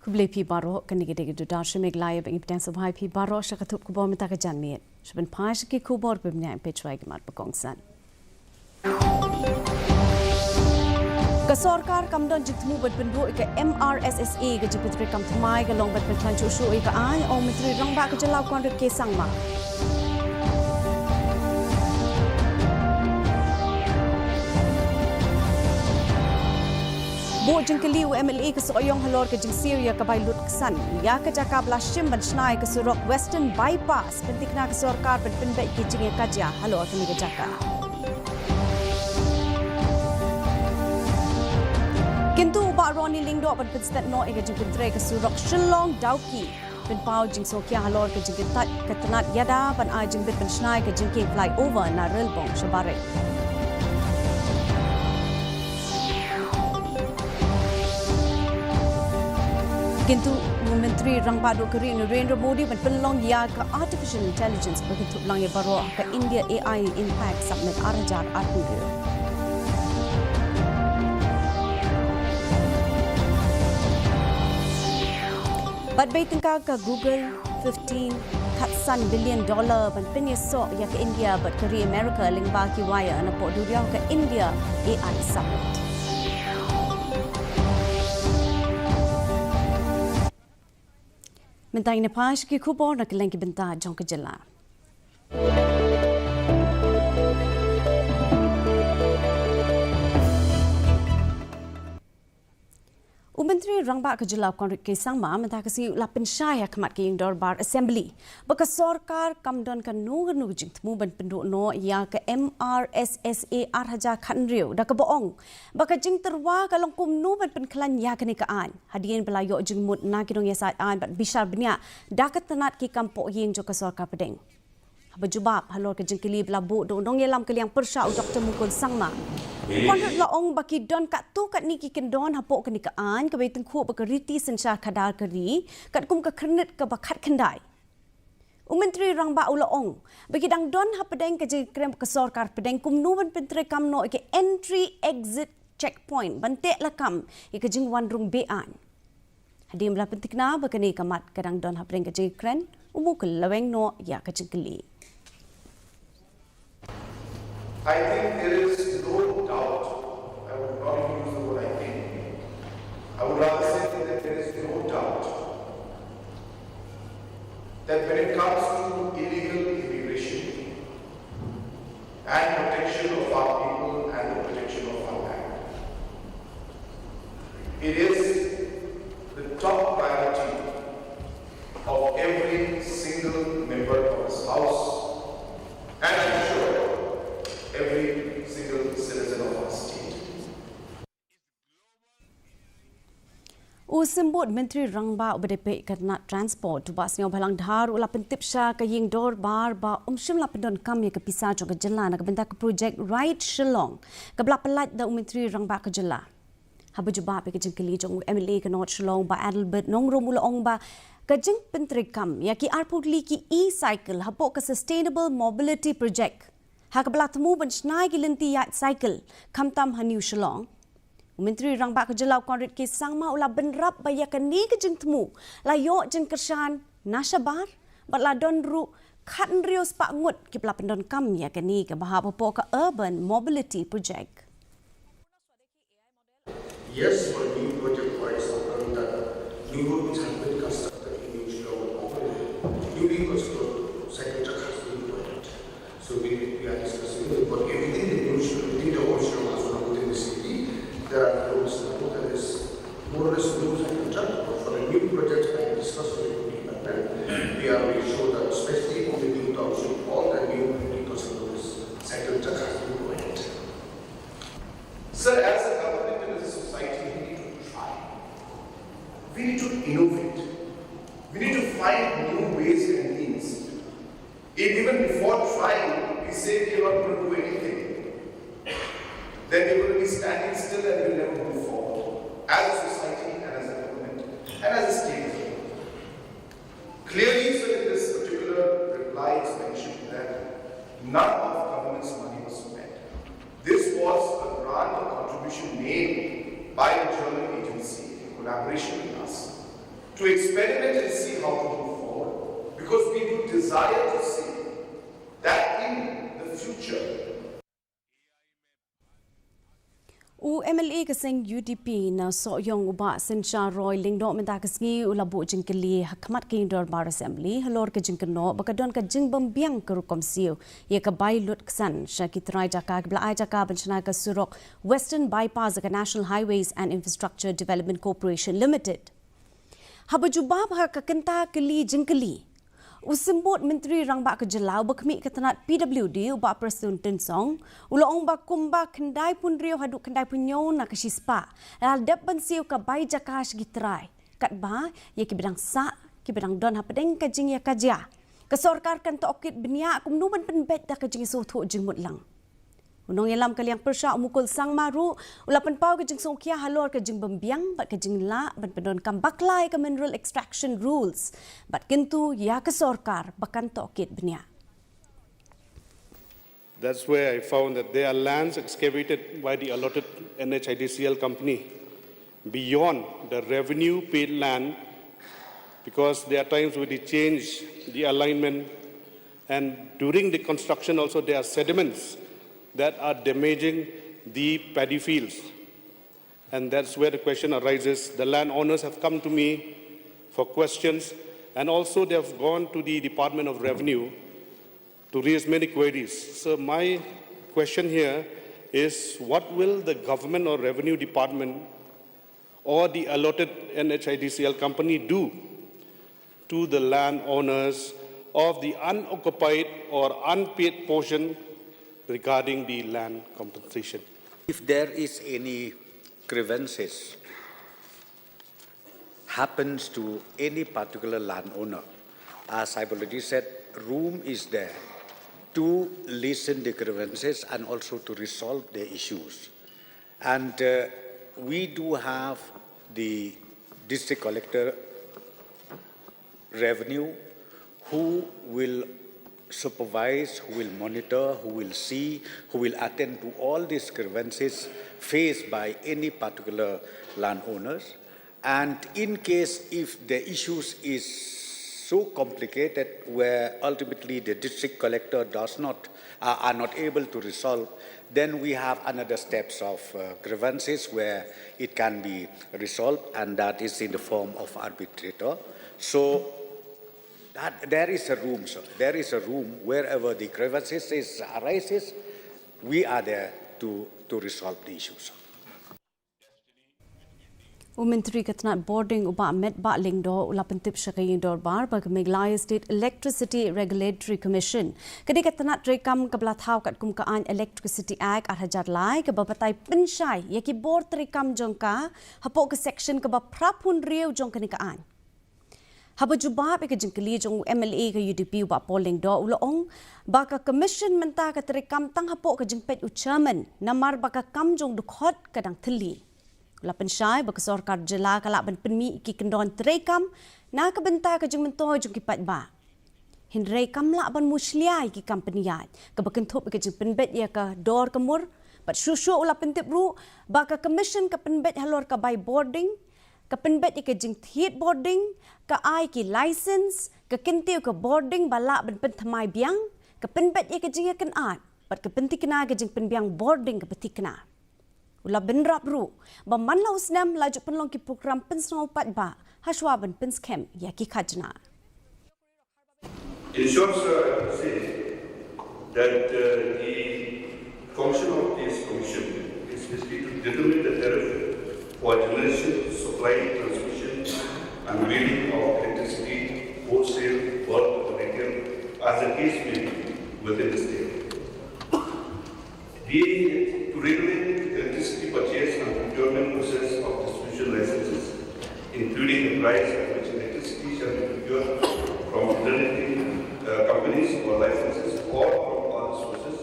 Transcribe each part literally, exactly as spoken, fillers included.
Khublei phi baroh, kane ka dei ka Doordarshan Meghalaya, ba ngi pdiang sngewbha ïa phi baroh sha ka thup khubor mynta ka janmiet. Sha ban phai sha ki khubor ba bniah, peit shuwa ïa ki mat ba kongsan. Ka sorkar kam don jingthmu ban pynduh ïa ka M R S S A. Ka jingpyntreikam thymmai ka long ban pynkhlaiñ shuh shuh ïa ka aiñ, ong u Myntri Rangbah ka jylla u Conrad K Sangma. Buh jingkylli u M L A ka Sohiong halor ka jingsiew ïa ka bai lut ksan ïa ka jaka ba la shim ban shna ïa ka surok Western Bypass. Pynthikna ka sorkar ban pynbeit ki jingïakajia halor kane ka jaka. Kyntu u Bah Ronnie Lyngdoh ban pynstet noh ïa ka jingpyntrei ka surok Shillong Dawki. Pynpaw jingsngewkhia halor ka jingkyntait ka tnat ïada ban ai jingbit ban shna ïa ka jingkieng flyover na Relbong sha Barit. Kyntu u Myntri Rangbah Duh ka Ri Narendra Modi ban pynlong ïa ka Artificial Intelligence ba kynthup lang ïa baroh ha ka India A I Impact Summit ar hajar arphew. Bad bei tyngka ka Google fifteen, khatsan billion dollar ban pynïasoh ïa ka India bad ka ri America lyngba ki wire napoh duriaw ka India A I Summit. Mynta ngin ïa phai sha ki khubor na kylleng ki bynta jong ka jylla. U Myntri Rangbah ka jylla u Conrad K Sangma mynta ka sngi u la pynshai ha khmat ka ïing dorbar Assembly ba ka sorkar kam don kano kano ka jingthmu ban pynduh noh ïa ka M R S S A ar hajar khathynriew, da kaba ong ba ka jingtyrwa ka long kumno ban pynkhlaiñ ïa kane ka aiñ hadien ba la ïoh jingmut na ki nongïasaid aiñ bad bishar bniah da ka tnat ki kam pohïing jong ka sorkar pdeng. Haba jubab halor ka jingkylli ba la buh da u nongïalam ka liang pyrshah u Doktor Mukul Sangma, u Conrad u la ong ba ki don katto katne ki kyndon hapoh kane ka aiñ kaba ïatyngkhuh bad ka riti synshar khadar ka ri katkum ka khyrnit kaba khatkhyndai. U Myntri Rangbah u la ong ba ki dang don hapdeng ka jingkren bad ka sorkar pdeng kumno ban pyntreikam noh ïa ka entry exit checkpoint ban teh lakam ïa ka jingwan rung be-aiñ. Hadien ba la pynthikna ba kane ka mat ka dang don hapdeng ka jingkren, u Mukul u la weng noh ïa ka jingkylli. I think there is no doubt. I would not even use the word I think. I would rather say that there is no doubt that when it comes to illegal immigration and protection of our people and the protection of our land, it is the top priority of every single member of this House and, I'm sure, every single citizen of our state. U Symbud Myntri Rangbah uba dei peit ka tnat Transport, u Bah Sniawbhalang Dhar, u la pyntip sha ka ïing dorbar ba um shym la pyndonkam ïa ka pisa jong ka jylla na ka bynta ka projek Ride Shillong kaba la pyllait da u Myntri Rangbah ka jylla. Haba jubab ïa ka jingkylli jong u M L A ka North Shillong, Bah Adelbert Nongrum, u la ong ba ka jingpyntreikam ïa ki arphew tylli ki e-cycle hapoh ka Sustainable Mobility Project, ha kaba la thmu ban shna ïa ki lynti ïaid cycle khamtam ha New Shillong. U Myntri Rangbah ka jylla u Conrad K Sangma u la bynrap ba ïa kane ka jingthmu la ïoh jingkyrshan na shabar bad la don ruh khathynriew spah ngut kiba la pyndonkam ïa kane kaba hap hapoh ka Urban Mobility Project. Yes, for a new project, for example, that new roads have been constructed in New Shillong, newly constructed cycle track has been built. So we, we are discussing about everything in New Shillong, within the whole Shillong, as well within the city, there are roads now that is more or less new cycle track, but for a new project, I discussed with the department. We are making sure that especially in the new township, all the new building construction, cycle track has been provided. Sir, as a government and as a society, we need to try. We need to innovate. We need to find new ways and means. If even before trying, we say we are not going to do anything, then we will be standing still and we will never move forward as a society and as a government and as a state as well. Clearly, sir, in this particular reply, it's mentioned that none of government's money was spent. This was a grant or contribution made by a German agency in collaboration with us. to experiment and see how to move forward, because we do desire to see that in the future. U MLA ka seng UDP na Sohiong u Bah Synshar Roy Lyngdoh mynta ka sngi u la buh jingkylli ha khmat ka Ïingdorbar Assembly halor ka jingkynnoh ba ka don ka jingbymbiang ka rukom siew ïa ka bai lut ksan sha ki trai jaka kiba la ai jaka ban shna ka surok Western Bypass ka National Highways and Infrastructure Development Corporation Limited. Haba jubab ha ka kynta kylli jingkylli, u Symbud Myntri Rangbah ka Jylla uba khmih ka tnat PWD u Bah Prestone Tynsong u la ong ba kumba khyndai phew hynriew haduh khyndai phew hynñiew na ka shispah la dep ban siew ka bai jaka sha ki trai, katba ïa kiba dang sah, kiba dang don hapdeng ka jingïakajia, ka sorkar kan tohkit bniah kumno ban pynbeit da ka jingsngewthuh jingmut lang. U nongïalam ka liang pyrshah u Mukul Sangma ruh u la pynpaw ka jingsngewkhia halor ka jingbymbiang bad ka jinglah ban pyndonkam bakla ïa ka Mineral Extraction Rules bad kyntu ïa ka sorkar ba kan tohkit bniah. That's where I found that there are lands excavated by the allotted NHIDCL company beyond the revenue paid land, because there are times where they change the alignment, and during the construction also there are sediments that are damaging the paddy fields. And that's where the question arises. The landowners have come to me for questions, and also they have gone to the Department of Revenue to raise many queries. So my question here is, what will the government or revenue department or the allotted NHIDCL company do to the landowners of the unoccupied or unpaid portion regarding the land compensation? If there is any grievances happens to any particular landowner, as I've already said, room is there to listen the grievances and also to resolve the issues. And uh, we do have the district collector revenue who will supervise, who will monitor, who will see, who will attend to all these grievances faced by any particular landowners. And in case if the issues is so complicated where ultimately the district collector does not, uh, are not able to resolve, then we have another steps of uh, grievances where it can be resolved, and that is in the form of arbitrator. So that, there is a room, sir. There is a room wherever the grievances is, arises, we are there to, to resolve the issues. U Myntri ka tnat Bording u Bah Metbah Lyngdoh u la pyntip sha ka Ïingdorbar ba ka Meghalaya State Electricity Regulatory Commission ka dei ka tnat treikam kaba la thaw katkum ka aiñ Electricity Act ar hajar lai kaba batai pynshai ïa ki bor treikam jong ka hapoh ka section kaba phra phew hynriew jong kane ka aiñ. Haba jubab ïa ka jingkylli jong u MLA ka UDP u Bah Paul Lyngdoh u la ong ba ka Commission mynta ka treikam tang hapoh ka jingpeit u Chairman namar ba ka kam jong dkhot ka dang thylli. U la pynshai ba ka sorkar jylla ka lah ban pynmih ïa ki kyndon treikam na ka bynta ka jingmyntoi jong ki paidbah. Hynrei kam lah ban mushlia ïa ki kam pynïaid kaba kynthup ïa ka jingpynbeit ïa ka dor ka mur. Bad shuh shuh u la pyntip ruh ba ka Commission ka pynbeit halor ka bai bording, ka pynbeit ïa ka jingthied bording, ka ai ki license, ka kyntiew ka bording ba lah ban pynthymmai biang, ka pynbeit ïa ka jingïakynad bad ka pynthikna ka jingpynbiang bording kaba thikna. U la bynrap ruh ba man la u snem la ju pynlong ki program pynsngew paidbah hashwa ban pynskhem ïa ki khajna. In short, sir, I would say that uh, the function of this commission is basically to determine the tariff for generation, supply, transmission, and wheeling of electricity, wholesale, bulk, or retail, as the case may be, within the state. B, to regulate the electricity purchase and procurement process of distribution licenses, including the price at which electricity shall be procured from alternating uh, companies or licenses or from other sources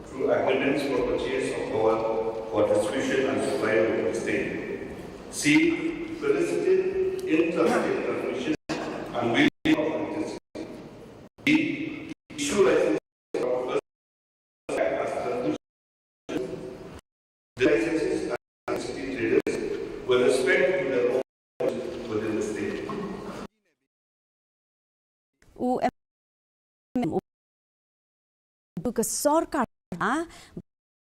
through agreements for purchase of power for distribution and supply of the state. C, facilitate intra-state transmission and wheeling of electricity. D, issue licenses for licenses and city traders with respect to their own within the state. ka sorkar, ah,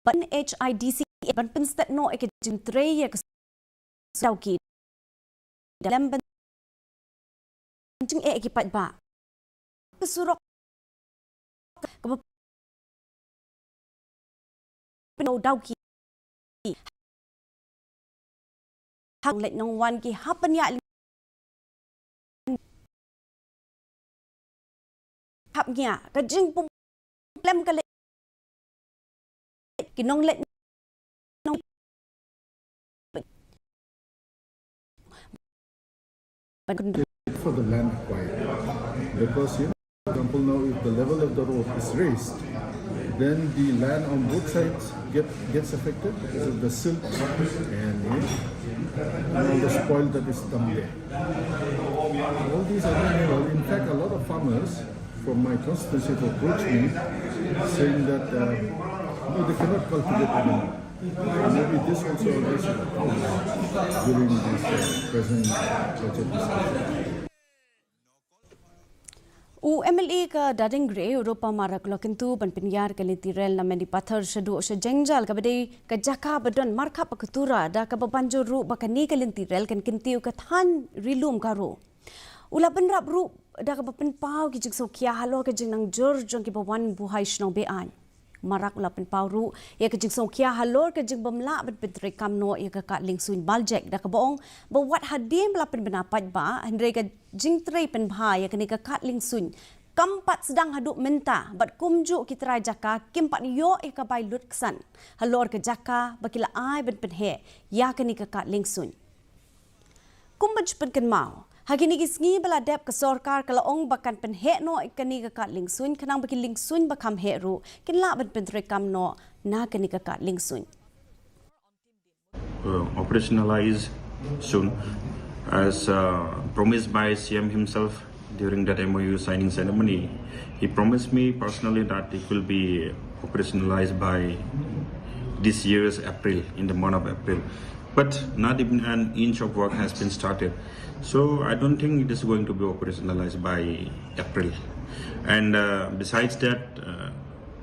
ban H I D C, ban pynstet noh ïa ka jingtrei ïa ka Dawki. Da lem ban jingeh ki paidbah. Ka surok kaba pyndonkam Dawki hap leit nongwan ki hap ban ïa hap ngiah ka jingpum klem ka leit ki nongleit nong For the land acquired. Because, you know, for example, now if the level of the road is raised, then the land on both sides get, gets affected because of the silt and, you know, and all the spoil that is dumped there. All these are, you know, in fact, a lot of farmers from my constituency have approached me saying that, uh, no, they cannot cultivate anymore. Maybe this also a risk during this, uh, present budget discussion. U M L A ka Dading Grey, u Rupa Marak, u la kyntu ban pynïar ka lynti rel na Mendipathar shaduh sha jynjar kaba dei ka jaka ba don markhap ka Tura, da kaba ban jur ruh ba kane ka lynti rel kan kyntiew ka thaiñ Ri-lum Garo. U la bynrap ruh da kaba pynpaw ki jingsngewkhia halor ka jingnang jur jong kiba wan buhai shnong be-aiñ. Marak u la pynpaw ruh ïa ka jingsngewkhia halor ka jingbym lah ban pyntreikam noh ïa ka kad liengsuiñ baljek, da kaba ong ba wat hadien ba la pynbna paidbah, hynrei ka jingtrei pynbha ïa kane ka kad liengsuiñ kam pat sdang haduh mynta, bad kumjuh ki trai jaka kim pat ïoh ïa ka bai lut ksan halor ka jaka ba ki la ai ban pynheh ïa kane ka kad liengsuiñ. Kum ban shu pynkynmaw, ha kine ki sngi ba la dep ka sorkar ka la ong ba kan pynheh noh ïa kane ka kad liengsuiñ, khnang ba ki liengsuiñ ba kham heh ruh kin lah ban pyntreikam noh na kane ka kad liengsuiñ. Uh, operationalize soon, as, uh, promised by C M himself during that M O U signing ceremony. He promised me personally that it will be operationalized by this year's April, in the month of April. But not even an inch of work has been started. So I don't think it is going to be operationalized by April. And, uh, besides that, uh,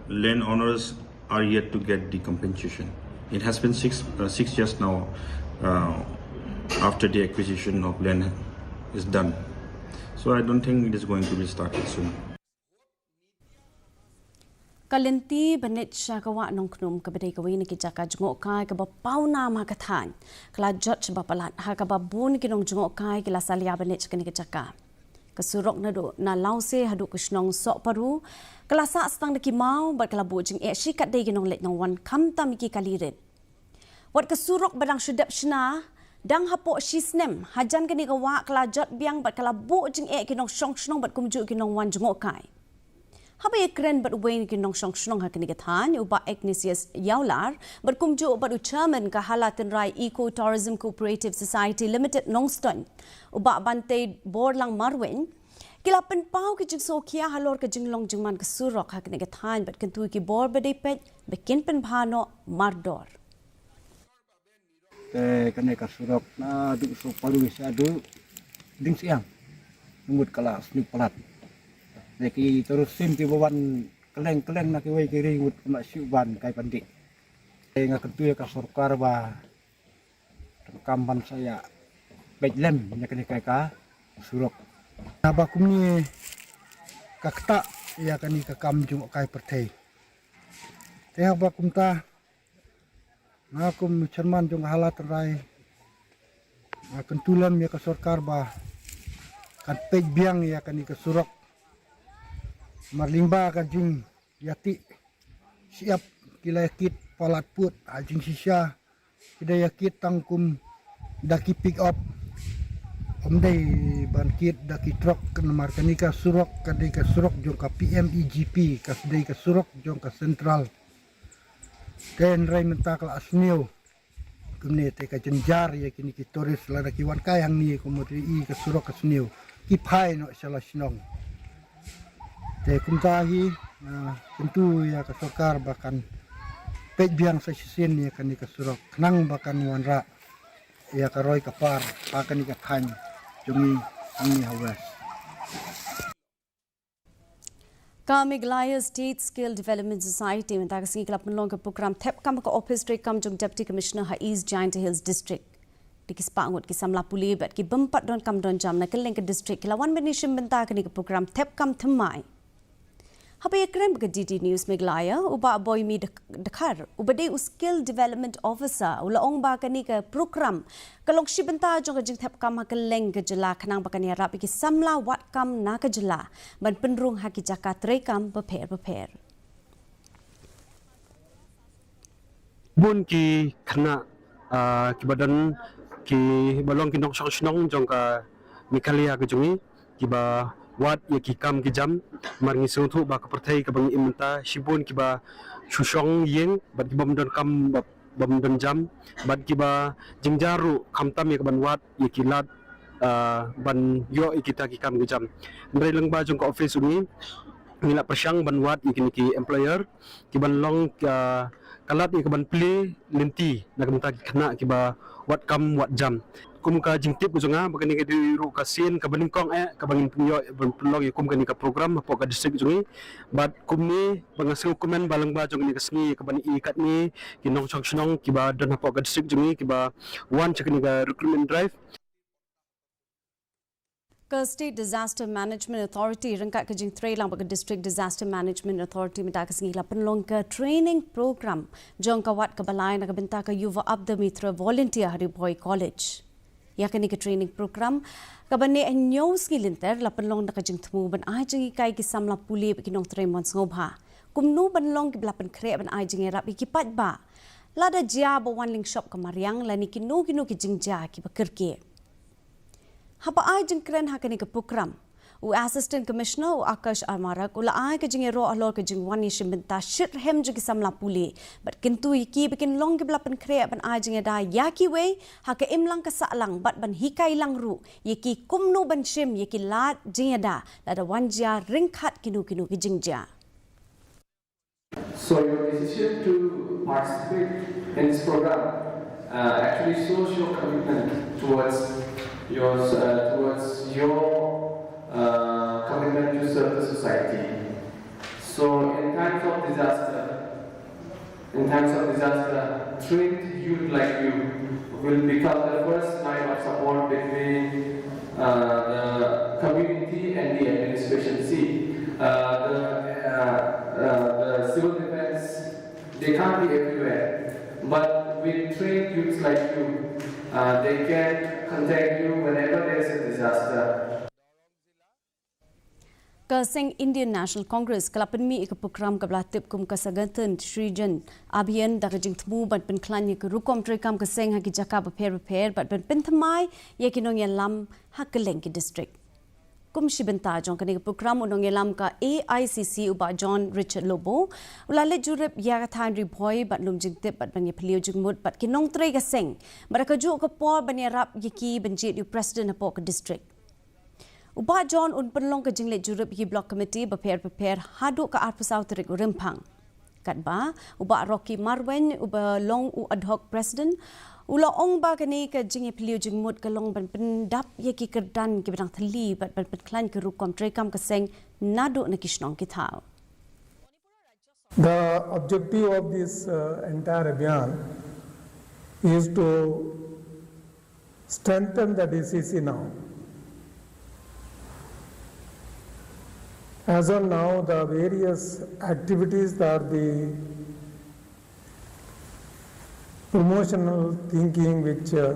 land owners are yet to get the compensation. It has been six, uh, six years now, uh, after the acquisition of land is done. So I don't think it is going to be started soon. Ka lynti ba nit sha ka wah Nongkhnum kaba dei kawei na ki jaka jngohkai kaba pawnam ha ka thaiñ ka la jot shaba palat, ha kaba bun ki nongjngohkai ki la salia ba nit sha kane ka jaka. Ka surok naduh na Lawse haduh ka shnong Sohparu ka la sah sdang da ki maw bad ka la buh jingeh shikatdei ki nongleit nongwan, khamtam ïa ki kali rit. Wat ka surok ba dang shu dep shna dang hapoh shi snem, hajan kane ka wah ka la jot biang bad ka la buh jingeh ki nongshong shnong bad kumjuh ki nongwan jngohkai. Haba ïakren bad uwei na ki nongshong shnong ha kane ka thaiñ, u Bah Ignatius Ïawlar, bad kumjuh bad u chairman ka Hala Tynrai Eco Tourism Cooperative Society Limited, Nongstoiñ, u Bah Bantei Borlang Marwein, ki la pynpaw ki jingsngewkhia halor ka jinglong jingman ka surok ha kane ka thaiñ bad kyntu ïa ki bor ba dei peit ba kin pynbha noh mardor. Te kane ka surok naduh Sohparu shaduh Diengsiang, mut ka la sniew palat. Te ki tourism kiba wan kylleng kylleng na kiwei ki ri mut kim lah shuh ban kai ban dih. Te nga kyntu ïa ka sorkar ba donkam ban sa ïa peit lem ïa kane ka surok. Haba kumne ka ktah ïa kane ka kam jngohkai pyrthei. Te haba kumta, nga kum u chairman jong ka Hala Tynrai nga kyntu lem ïa ka sorkar ba kan peit biang ïa kane ka surok. Namar lyngba ka jingïatih shyiap ki la ïakit palat pud, ha jingshisha ki da ïakit tang kum da ki pick up. Ym dei ban kit da ki truck, namar kane ka surok ka dei ka surok jong ka P M E G P, ka dei ka surok jong ka central. Te hynrei mynta ka la sniew. Kumne te ka jynjar ïa kine ki tourist lada ki wan kai hangne, kumne te i ka surok ka sniew, ki phai noh sha la shnong. Te kumta hi, ah, kyntu ïa ka sorkar ba kan peit biang sa shisien ïa kane ka surok khnang ba kan wanrah ïa ka roi ka par ha kane ka thaiñ jong ngi hangne ha West. Ka Meghalaya State Skill Development Society mynta ka sngi ka la pynlong ka program thep kam ha ka ophis treikam jong Deputy Commissioner ha East Jaintia Hills District. Da ki spah ngut ki samla pule bad ki bym pat don kam don jam na kylleng ka district ki la wan ban ïashim bynta ha kane ka program thep kam thymmai. Haba ïakren bad ka D D News Meghalaya, u Bah Boimi Dkhar, uba dei u Skill Development Officer, u la ong ba kane ka program ka long shi bynta jong ka jingthep kam ha kylleng ka jylla khnang ba kan ïarap ïa ki samla wad kam na ka jylla ban pynrung ha ki jaka treikam bapher bapher. Bun ki khynnah, ah, kiba don, kiba long ki nongshong shnong jong ka Meghalaya ka jong ngi, kiba wad ïa ki kam ki jam. Mar ngi sngewthuh ba ka pyrthei kaba ngi im mynta shibun kiba shu shong ïing bad kibym don kam ba, bym don jam, bad kiba jynjar ruh khamtam ïa kaban wad ïa ki lad, ah, ban ïoh ïa kita ki kam ki jam. Hynrei lyngba jong ka office u ngi, ngi la pyrshang ban wad ïa kine ki employer kiban long ka, ka lad ïa kaban plie lynti na ka bynta ki khynnah kiba wad kam wad jam. Kum ka jingtip ka jong nga ba kane ka dei ruh ka sien kaba nyngkong eh kaba ngin pynïoh ban pynlong ïa kum kane ka program hapoh ka district jong ngi. Bad kumne ba nga sngewkmen ba lyngba jong kane ka sngi kaba ngi ïa katne ki nongshong shnong kiba don hapoh ka district jong ngi kiba wan sha kane ka recruitment drive. Ka State Disaster Management Authority ryngkat ka jingtrei lang bad ka District Disaster Management Authority mynta ka sngi la pynlong ka training program jong ka wad kaba lai na ka bynta ka Yuva Apda Mitra Volunteer ha Ri Bhoi College. Ïa kane ka training program kaba neh hynñiew sngi lynter la pynlong da ka jingthmu ban ai jinghikai ki samla pule bad ki nongtrei mon sngewbha kumno ban long kiba la pynkhreh ban ai jingïarap ïa ki paidbah lada jia ba wan lyngshop ka mariang lane kino kino ki jingjia kiba kyrkieh. Haba ai jingkren ha kane ka program, u Assistant Commissioner u Akash R Marak u la ai ka jingïaroh halor ka jingwan ïashim bynta shitrhem jong ki samla pule bad kyntu ïa ki ba kin long kiba la pynkhreh ban ai jingïada ïa kiwei ha ka imlang ka sahlang bad ban hikai lang ruh ïa ki kumno ban shim ïa ki lad jingïada lada wan jia ryngkat kino kino ki jingjia. So your decision to participate in this program uh, actually shows your commitment towards your uh, towards your uh, commitment to serve the society. So in times of disaster, in times of disaster, trained youth like you will become the first line of support between uh, the community and the administration. See, uh, the, uh, uh, the civil defense, they can't be everywhere. But with trained youths like you, uh, they can contact you whenever there is a disaster. Ka seng Indian National Congress ka la pynmih ïa ka program kaba la tip kum ka Sangathan Srijan Abhiyan da ka jingthmu ban pynkhlaiñ ïa ka rukom treikam ka seng ha ki jaka bapher bapher bad ban pynthymmai ïa ki nongïalam ha kylleng ki district. Kum shi bynta jong kane ka program u nongïalam ka A I C C u Bah John Richard Lobo u la leit jurip ïa ka thaiñ Ri Bhoi bad lum jingtip bad ban ïaphylliew jingmut bad ki nongtrei ka seng bad ha kajuh ka por ban ïarap ïa ki ban jied ïa u president hapoh ka district. U Bah John un pynlong ka jingleit jurip ïa ki block committee bapher bapher haduh ka arphew saw tarik u Rymphang. Katba u Bah Rocky Marwein uba long u ad hoc president u la ong ba kane ka jingïaphylliew jingmut ka long ban pyndap ïa ki kyrdan kiba dang thylli bad ban pynkhlaiñ ka rukom treikam ka seng naduh na ki shnong ki thaw. The objective of this uh, entire abhiyan is to strengthen the D C C now. As on now, the various activities that the promotional thinking which uh,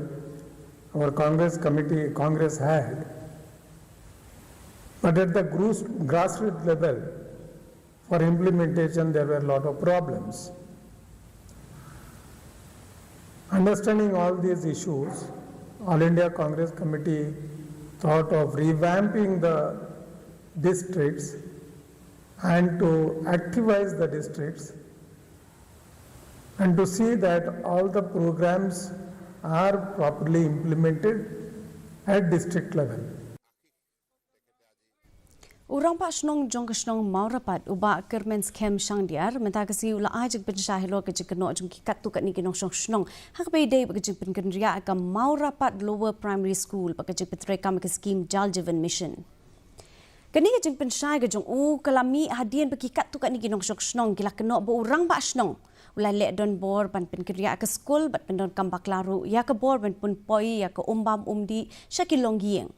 our Congress committee, Congress had, but at the grassroots level, for implementation, there were a lot of problems. Understanding all these issues, All India Congress Committee thought of revamping the districts and to activize the districts and to see that all the programs are properly implemented at district level. U Rangbah Shnong jong ka shnong Mawrapat u Bah Kyrmen Skhem Shangdiar mynta ka sngi u la ai jingpynshai halor ka jingkynnoh jong ki katto katne ki nongshong shnong ha kaba ïadei bad ka jingpynkynriah ka Mawrapat Lower Primary School bad ka jingpyntreikam ka skim Jal Jeevan Mission. Kane ka jingpynshai ka jong u ka la mih hadien ba ki katto katne ki nongshong shnong ki la kynnoh ba u rangbah shnong u la leh donbor ban pynkynriah ka skul bad pyndonkam bakla ruh ïa ka bor ban pynpoi ïa ka um bam um dih sha ki longïing.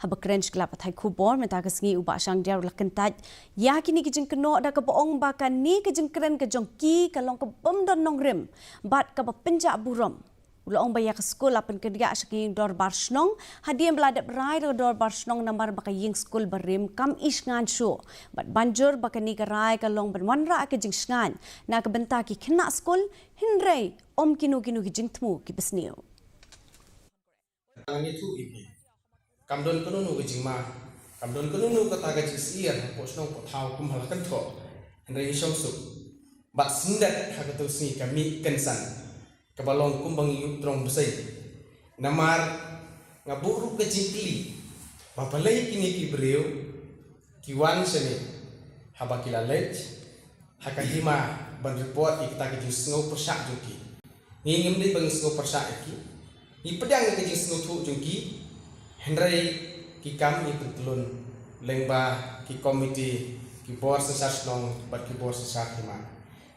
Haba kren sha ki lad pathai khubor mynta ka sngi, u Bah Shangdiar u la kyntait ïa kine ki jingkynnoh da kaba ong ba kane ka jingkren ka jong ki ka long kaba ym don nongrim bad kaba pynjah burom. U la ong ba ïa ka skul la pynkynriah sha ka ïing dorbar shnong hadien ba la dep rai da ka dorbar shnong namar ba ka ïing skul barim kam i shngaiñ shuh. Bad ban jur ba kane ka rai ka long ban wanrah ka jingsngaiñ na ka bynta ki khynnah skul, hynrei ym kino kino ki jingthmu kiba sniew. Kam don kano kano ka jingma, kam don kano kano kata ka jingsyier hapoh shnong hapoh thaw kum ha la kynthoh. Hynrei ngi shong suk bad syndet ha kato ka sngi ka mih kynsan kaba long kumba ngi ïoh trong bseiñ. Namar nga buh ruh ka jingkylli ba balei kine ki briew ki wan shane haba ki la leit ha ka hima ban report ïa kita ki jingsngew pyrshah jong ki. Ngi ngim dei ba ngi sngew pyrshah ïa ki. Ngi pdiang ïa ka jingsngewthuh jong ki, hynrei ki kam ngi pyntlun lyngba ki komiti, ki bor synshar shnong bad ki bor synshar hima.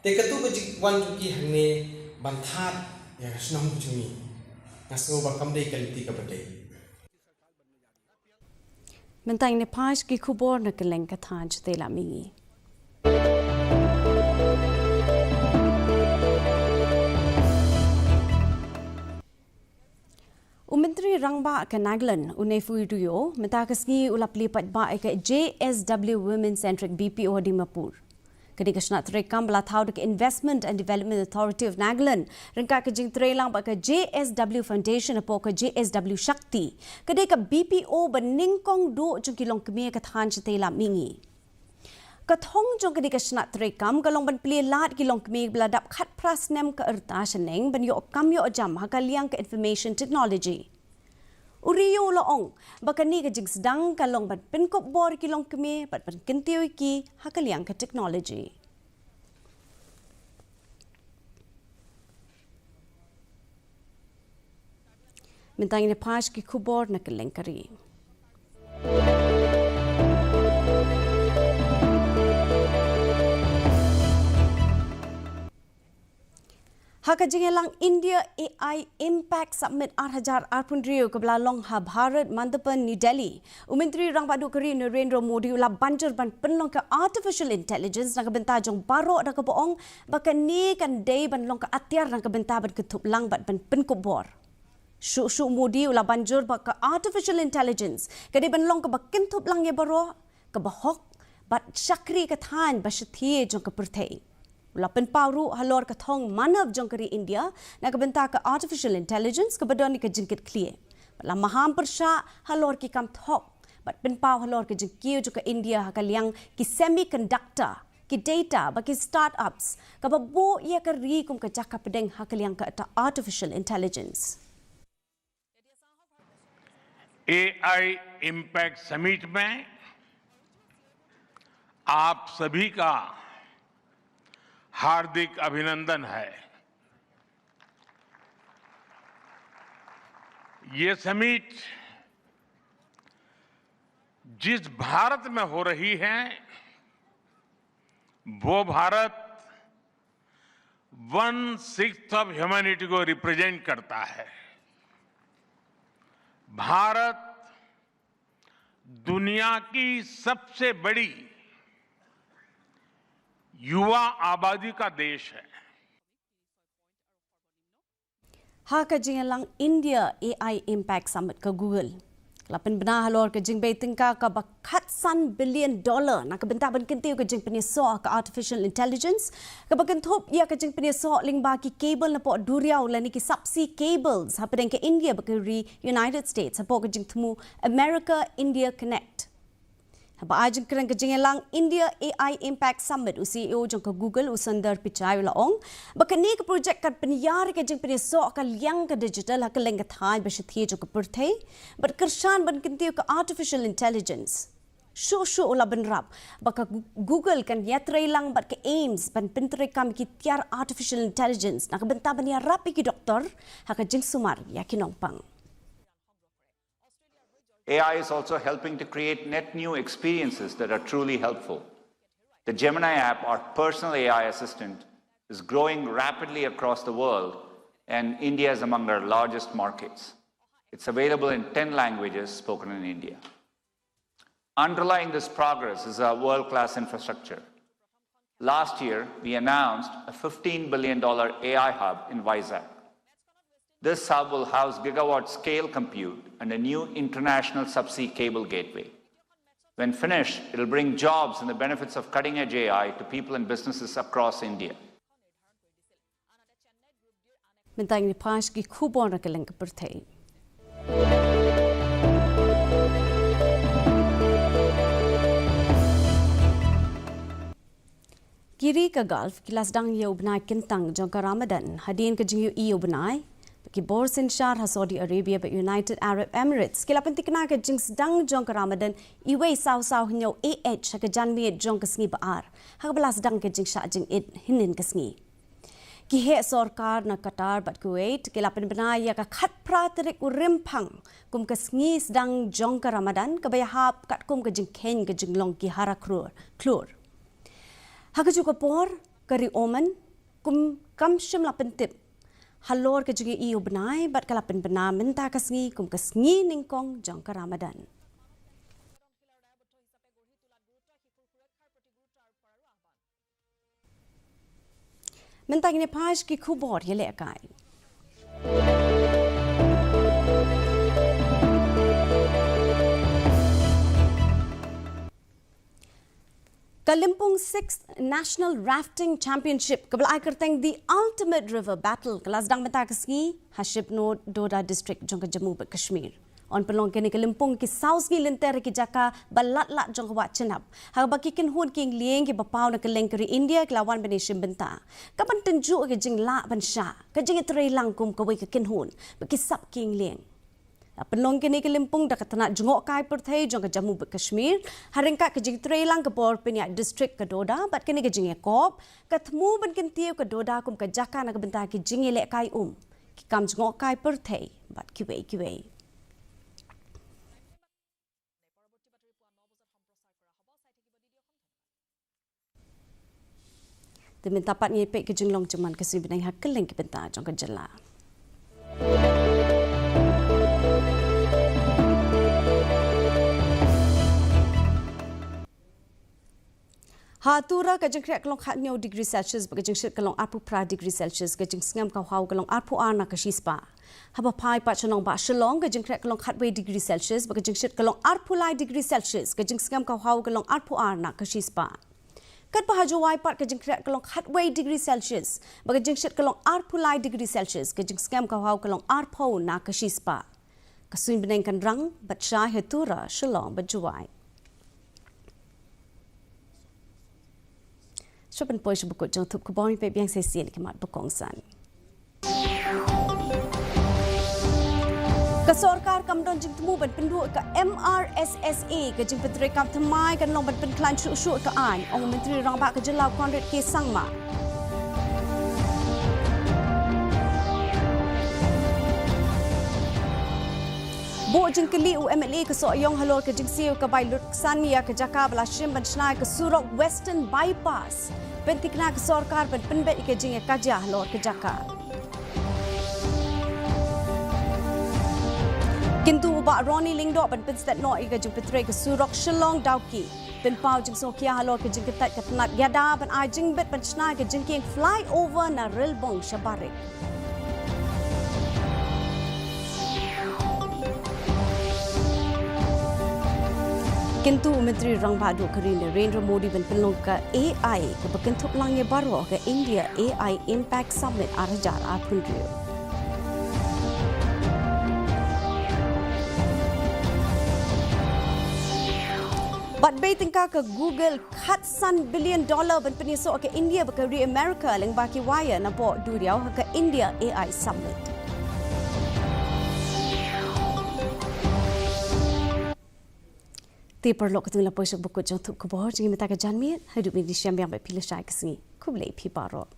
Te kato ka jingwan jong ki hangne ban thad ïa ka shnong jong ngi, nga sngew ba kam dei ka lynti kaba dei. Mynta ngin ïa phai sha ki khubor na kylleng ka thaiñ shatei lam mihngi. U Myntri Rangbah ka Nagaland, u Neiphiu Rio, mynta ka sngi u la plie paidbah ïa ka J S W Women Centric B P O Dimapur. Kane ka shnat treikam ba la thaw da ka Investment and Development Authority of Nagaland ryngkat ka jingtreilang bad ka J S W Foundation hapoh ka J S W Shakti, ka dei ka B P O ba nyngkong duh jong ki longkmie ka thaiñ shatei lam mihngi. Ka thong jong kane ka shnat treikam ka long ban plie lad ki longkmie ba la dap khatphra snem ka rta shaneng ban ïoh kam ïoh jam ha ka liang ka information technology. U Rio u la ong ba kane ka jingsdang ka long ban pynkup bor ïa ki longkmie bad ban kyntiew ïa ki ha ka liang ka technology. Mynta ngin ïa phai sha ki khubor na kylleng ka ri. Ha ka jingïalang India A I Impact Summit ar hajar arphew hynriew kaba la long ha Bharat Mandapan, New Delhi, u Myntri Rangbah Duh ka ri Narendra Modi u la ban jur ban pynlong ka Artificial Intelligence na ka bynta jong baroh da kaba ong ba kane kan dei ban long ka atiar na ka bynta ban kynthup lang bad ban pynkup bor. Shuh shuh Modi u la ban jur ba ka Artificial Intelligence ka dei ban long kaba kynthup lang ïa baroh, kaba hok bad shakri ka thaiñ ba shathie jong ka pyrthei. U la pynpaw ruh halor ka thong Manav jong ka ri India na ka bynta ka Artificial Intelligence kaba don ïa ka jingkitkhlieh. Bad la maham pyrshah halor ki kam thok bad pynpaw halor ka jingkiew jong ka India ha ka liang ki semiconductor, ki data bad ki startups, kaba buh ïa ka ri kum ka jaka pdeng ha ka liang kata Artificial Intelligence. एआई इम्पैक्ट समिट में आप सभी का हार्दिक अभिनंदन है। ये समिट जिस भारत में हो रही है, वो भारत वन सिक्स्थ ऑफ ह्यूमैनिटी को रिप्रेजेंट करता है। भारत दुनिया की सबसे बड़ी युवा आबादी का देश है। Ha ka jingïalang India A I Impact Summit ka Google la pynbna halor ka jingbei tyngka kaba khatsan billion dollar na ka bynta ban kyntiew ka jingpynïasoh ka artificial intelligence, kaba kynthup ïa ka jingpynïasoh lyngba ki cable napoh duriaw lane ki subsea cables hapdeng ka India bad ka ri United States hapoh ka jingthmu America India Connect. Haba ai jingkren ka jingïalang India A I Impact Summit, u C E O jong ka Google, u Sundar Pichai, u la ong ba kane ka projek kan pynïar ïa ka jingpynïasoh ka liang ka digital ha kylleng ka thaiñ ba shathie jong ka pyrthei bad kyrshan ban kyntiew ka artificial intelligence. Shuh shuh u la bynrap ba ka Gu- Google kan ïatreilang bad ka AIIMS ban pyntreikam ïa ki tiar artificial intelligence na ka bynta ban ïarap ïa ki doktor ha ka jingsumar ïa ki nongpang. A I is also helping to create net new experiences that are truly helpful. The Gemini app, our personal A I assistant, is growing rapidly across the world, and India is among our largest markets. It's available in ten languages spoken in India. Underlying this progress is our world-class infrastructure. Last year, we announced a fifteen billion dollar A I hub in Vizag. This hub will house gigawatt scale compute and a new international subsea cable gateway. When finished, it'll bring jobs and the benefits of cutting edge A I to people and businesses across India. Mynta ngin ïa phai sha ki khubor na ka liang ka pyrthei. Ki ri ka Gulf ki la sdang ïa u bnai kyntang jong ka Ramadan hadien ka jingïohi ïa u bnai ba ki bor synshar ha Saudi Arabia bad United Arab Emirates ki la pynthikna ka jingsdang jong ka Ramadan iwei saw saw hynñiew A H ha ka janmiet jong ka sngi ba ar, ha kaba la sdang ka jingshah jingit hynnin ka sngi. Ki heh sorkar na Qatar bad Kuwait ki la pynbna ïa ka khatphra tarik u Rymphang kum ka sngi sdang jong ka Ramadan kaba ïahap katkum ka jingkheiñ ka jinglong ki hara khlur. Ha kajuh ka por, ka ri Oman kum kam shym la pyntip halor ka jingïohi ïa u bnai bad ka la pynbna mynta ka sngi kum ka sngi nyngkong jong ka Ramadan. Mynta ngin ïa phai sha ki khubor ïalehkai. Ka Lympung Sixth National Rafting Championship kaba la ai kyrteng The Ultimate River Battle ka la sdang mynta ka sngi ha Shibnur, Doda District jong ka Jammu bad Kashmir. Yn pynlong kane ka lympung ki saw sngi lynter ha ki jaka ba lad lad jong ka wah Chenab, ha kaba ki kynhun ki ïing lieng kiba paw na kylleng ka ri India ki la wan ban ïashim bynta. Ka ban tynjuh ka jinglah ban shah, ka jingïatreilang kum kawei ka kynhun bad ki sap ki ïing lieng. La pynlong kane ka lympung da ka tnat jngohkai pyrthei jong ka Jammu bad Kashmir ha ryngkat ka jingtreilang ka bor pynïaid district ka Doda bad kane ka jingïakop ka thmu ban kyntiew ka Doda kum ka jaka na ka bynta ki jingïalehkai um, ki kam jngohkai pyrthei bad kiwei kiwei. Te mynta pat ngin ïa peit ka jinglong jingman ka sngi bneng ha kylleng ki bynta jong ka jylla. Ha Tura ka jingkhreh ka long khathynñiew degree Celsius bad ka jingshit ka long arphew phra degree Celsius, ka jingsngem ka hwaw ka long arphew ar na ka shispah. Haba phai pat sha nongbah Shillong ka jingkhreh ka long khatwei degree Celsius bad ka jingshit ka long arphew lai degree Celsius, ka jingsngem ka hwaw ka long arphew ar na ka shispah. Katba ha Jowai pat ka jingkhreh ka long khatwei degree Celsius bad ka jingshit ka long arphew lai degree Celsius, ka jingsngem ka hwaw ka long arphew na ka shispah. Ka suiñ bneng kan rang bad shai ha Tura, Shillong bad Jowai. Shuwa ban poi sha ba kut jong thup khubor, peit biang sa shisien ki mat ba kongsan. Ka sorkar kam don jingthmu ban pynduh ka M R S S A, ka jingpyntreikam thymmai kan long ban pynkhlaiñ shuh shuh ka aiñ, ong u Myntri Rangbah ka jylla u Conrad K Sangma. Buh jingkylli u M L A ka Sohiong halor ka jingsiew ka bai lutksan ïa ka jaka ba la shim ban shna ïa ka surok Western Bypass. Pynthikna ka sorkar ban pynbeit ïa ka jingïakajia halor ka jaka. Kyntu u Bah Ronnie Lyngdoh ban pynstet noh ïa ka jingpyntrei ka surok Shillong Dawki. Pynpaw jingsngewkhia halor ka jingkyntait ka tnat ïada ban ai jingbit ban shna ïa ka jingkieng flyover na Rilbong sha Barik. Kyntu u Myntri Rangbah Duh ka ri Narendra Modi ban pynlong ka A I kaba kynthup lang ïa baroh ha ka India A I Impact Summit ar hajar arphew hynriew. Bad bei tyngka ka Google khatsan billion dollar ban pynïasoh ka India bad ka ri America lyngba ki wire napoh duriaw ha ka India A I Summit. Te paralok, katto ngi la poi sha ba kut jong thup khubor jong ngi mynta ka janmiet. Haduh ban ïashem biang bad phi lashai ka sngi, khublei phi baroh.